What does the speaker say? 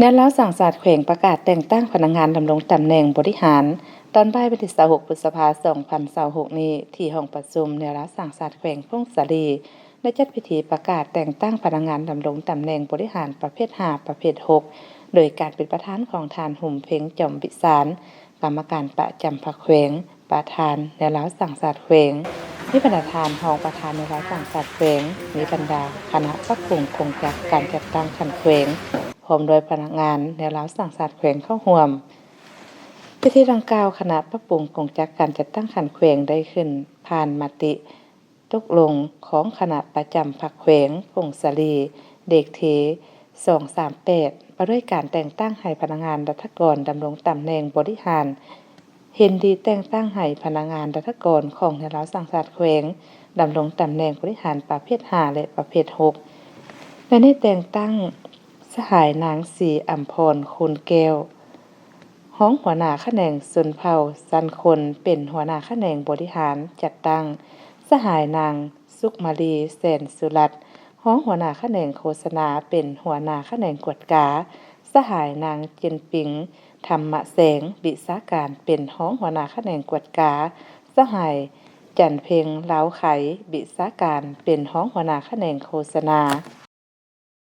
ແນວລາວສ້າງຊາດແຂວງປະກາດແຕ່ງຕັ້ງພະນັກງານດຳລົງຕຳແໜ່ງບໍລິຫານ. ຕອນບ່າຍວັນທີຊາວຫົກ ພຶດສະພາ ສອງພັນຊາວຫົກນີ້ ທີ່ຫ້ອງປະຊຸມແນວລາວສ້າງຊາດແຂວງຜົ້ງສາລີ ໄດ້ຈັດພິທີປະກາດແຕ່ງຕັ້ງພະນັກງານດຳລົງຕຳແໜ່ງບໍລິຫານປະເພດຫ້າ ປະເພດຫົກ ໂດຍການເປັນປະທານຂອງທ່ານ ຫຸມເພັງ ຈອມວິສານ ກຳມະການປະຈຳພັກແຂວງ, ປະທານແນວລາວສ້າງຊາດແຂວງ, ມີບັນດາທ່ານຮອງປະທານແນວລາວສ້າງຊາດແຂວງ, ມີບັນດາຄະນະປັບປຸງກົງຈັກການຈັດຕັ້ງຂັ້ນແຂວງ ພ້ອມດ້ວຍພະນັກງານແນວລາວສ້າງຊາດແຂວງເຂົ້າຮ່ວມ. ພິທີດັ່ງກ່າວ, ຄະນະປັບປຸງກົງຈັກການຈັດຕັ້ງຂັ້ນແຂວງໄດ້ຂຶ້ນຜ່ານມະຕິຕົກລົງຂອງຄະນະປະຈຳພັກແຂວງຜົ້ງສາລີ ເລກທີສອງສາມແປດ ວ່າດ້ວຍການແຕ່ງຕັ້ງໃຫ້ພະນັກງານລັດຖະກອນດຳລົງຕຳແໜ່ງບໍລິຫານ, ເຫັນດີແຕ່ງຕັ້ງໃຫ້ພະນັກງານລັດຖະກອນຂອງແນວລາວສ້າງຊາດແຂວງ ດຳລົງຕຳແໜ່ງບໍລິຫານປະເພດຫ້າ ແລະ ປະເພດຫົກ ແລະ ໄດ້ແຕ່ງຕັ້ງສະຫາຍນາງ ສີອຳພອນ ຄູນແກ້ວ ຮອງຫົວໜ້າຂະແໜງຊົນເຜົ່າຊັ້ນຄົນ ເປັນຫົວໜ້າຂະແໜງບໍລິຫານຈັດຕັ້ງ, ສະຫາຍນາງ ສຸກມາລີ ແສນສຸລັດ ຮອງຫົວໜ້າຂະແໜງໂຄສະນາ ເປັນຫົວໜ້າຂະແໜງກວດກາ, ສະຫາຍນາງ ເຈັນປິງ ທຳມະແສງ ວິຊາການ ເປັນຮອງຫົວໜ້າຂະແໜງກວດກາ, ສະຫາຍ ຈັນເພັງ ລາວໄຄ ວິຊາການ ເປັນຮອງຫົວໜ້າຂະແໜງໂຄສະນາ.